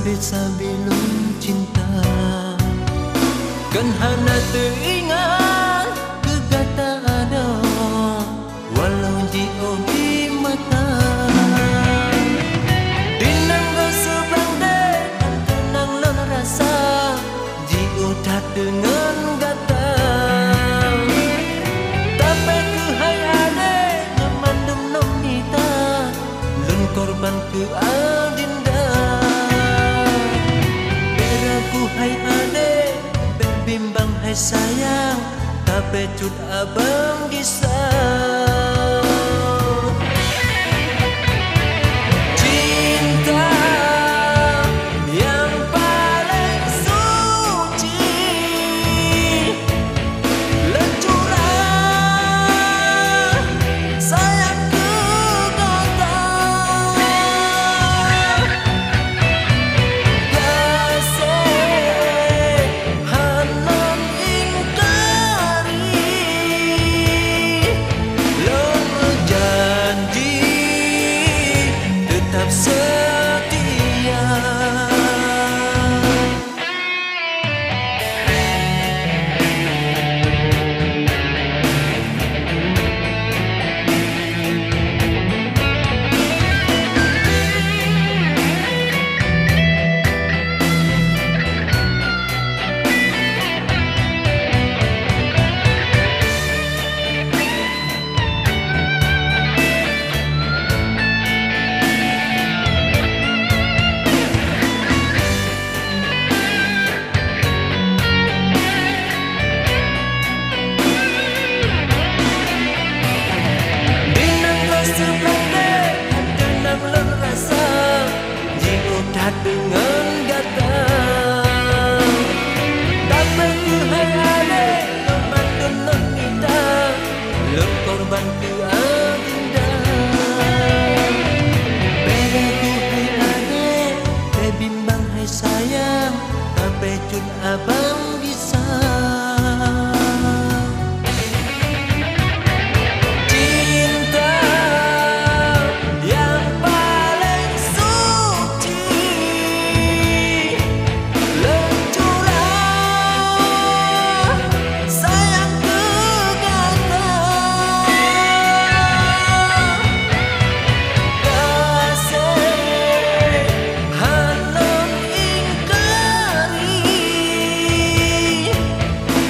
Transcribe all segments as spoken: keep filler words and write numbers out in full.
Sabe-sabe lôn cinta, kon hana teuingat keu gata adoe, walau jiôh di mata. Di nanggroe seublang deh, keunong lôn rasa, jiôh that deungon gata. Tapi keuhai adék, nyoe mandum lôn mita, lôn korban keu adinda. Bék ragu hai adék, bék bimbang hai sayang, tapi cut abang gisa. Cinta yang paling suci, leuncurah sayang keu gata. Gaséh hana ingkari, lôn meujanji teutap seutia. Di nanggroe seublang deh, teunang lôn rasa, jiôh that deungon gata. Tapi keuhai adék, lôn mandum lôn mita, lôn korban keu adinda. Bék ragu hai adék, bék bimbang hai sayang, tapi cut abang gisa. Cinta yang paling suci, leuncurah sayang keu gata. Gaséh hana ingkari,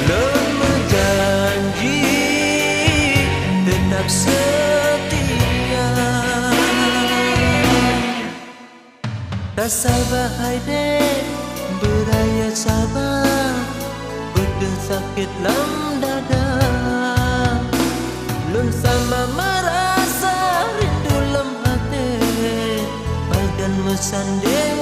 lôn meujanji teutap seutia. Tasaba hai dék, beuraya saba, beudôh sakét lam dada. Lôn sama meurasa rindu lam até, pajan meusandéng